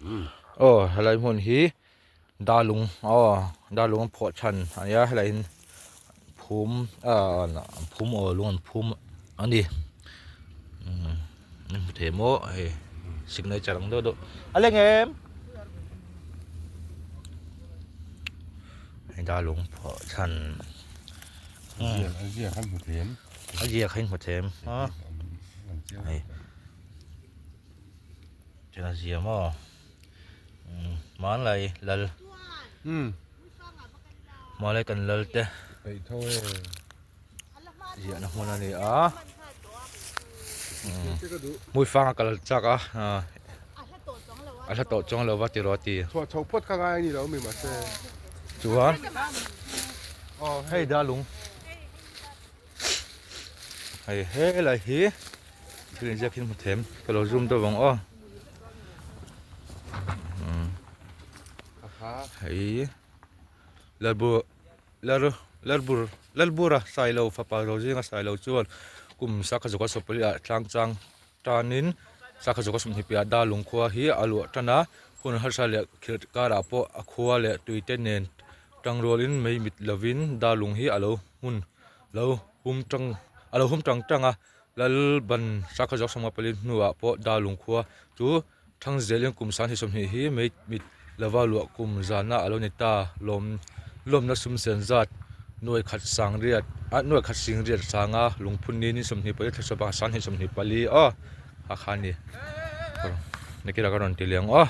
Aw helai hmun hi Darlung aw Darlung an phuah chhan a nia helai in phum ah an phum aw lung an phum a ni umm an hmu thei maw hei signature ang deuh deuh a leng em hei Darlung phuah chhan a ziak an hmu thei em a ziak an hmu thei em a hei chuan a zia maw. Hmanlai lal hmanlai kan lal te ziahna hmun a ni a hmuifang a kal chak a a hla tawh chuang lo va tiraw a ti chuan hei darlung hei helai hi thil inziak hi hmu them ka lo zoom deuh ang aw hei lalbu lar lalbur lalbura sailo fapa rozinga sailo chuan kum sakha zawka sawpali ah tlang chang tanin sakha zawka sawmhnih piah darlung khua hi a luah tan a hun harsa leh khirh karah pawh a khua leh tuite nen tangrualin mei mit lovin darlung hi a lo hmun lo hum tang a lo hum tang tang a Lalban sakhaw zawk sawmnga pali hnuah pawh Darlung khua chu thang zelin kum sanghnih 20 hi mei mit lova luah kum zana a lo ni ta. Lawm lawmna sum sen zat nuai khat sang riat ah nuai khat sing riat sanga lungphun ni ni 24 thla sawm 24 aw kha kha a ni. Nikila ka rawn ti leh ang aw.